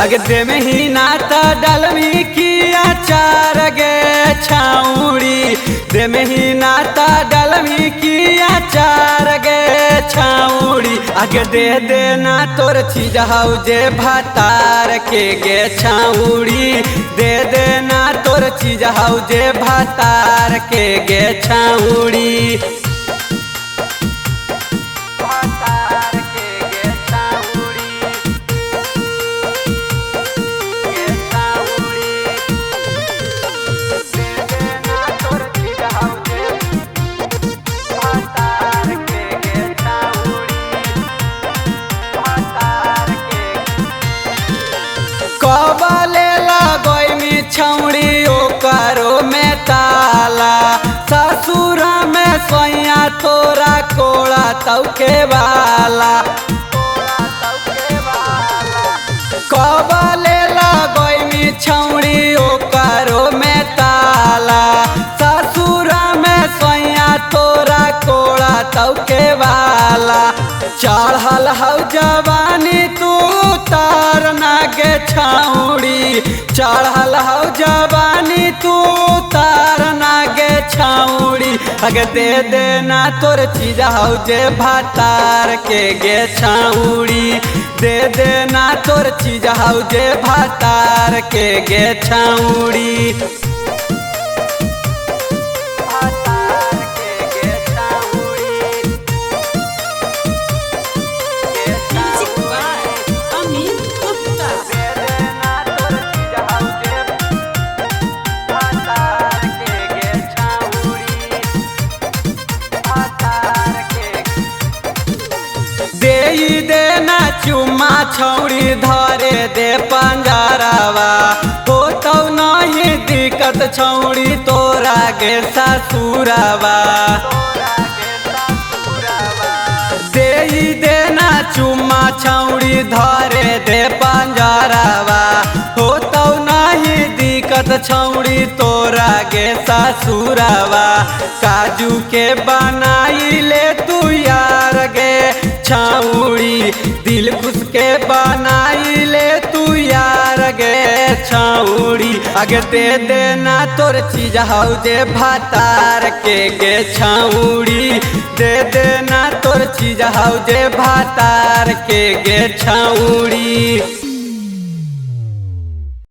अगर दे में ही नाता डलमी की अचार गे छाउड़ी, दे में ही नाता डलमी की अचार गे छाउड़ी। अगर दे देना तोर चीज हौ जे भातार के गे छाउड़ी, दे देना तोर चीज हौ जे भातार के गे छाउड़ी। कबले लगैमी छौड़ी ओकरो में ताला, ससुर में सैया तोरा कोड़ा तौके वाला। कबले लगैमी छौड़ी ओकरो में ताला, ससुर में सैया तोरा कोड़ा तौके वाला। चढ़ल हौ जवानी तू तार ना गे छाउड़ी, चढ़ल हौ जवानी तू तार ना गे छाउड़ी। अगे दे देना तोर चीज हौ जे भातार के गे छाउड़ी, दे देना तोर चीज हौ जे भातार के गे छाउड़ी। देना चुम्मा छौड़ी धरे दे पंजरावा, हो तो नहीं दिक्कत छौड़ी तोरा गे ससुरावा। दे देना चुम्मा छौड़ी धरे दे पंजरावा, हो तो नहीं दिक्कत छौड़ी तोरा गे ससुरावा। काजू के बनाई ले तू यार गे छाउड़ी, दिल खुश के बनाई ले तू यार गे छाउड़ी। अगे दे देना तोर चीज हौ जे भातार के गे छाउड़ी, दे देना तोर चीज हौ जे भातार के गे छाउड़ी।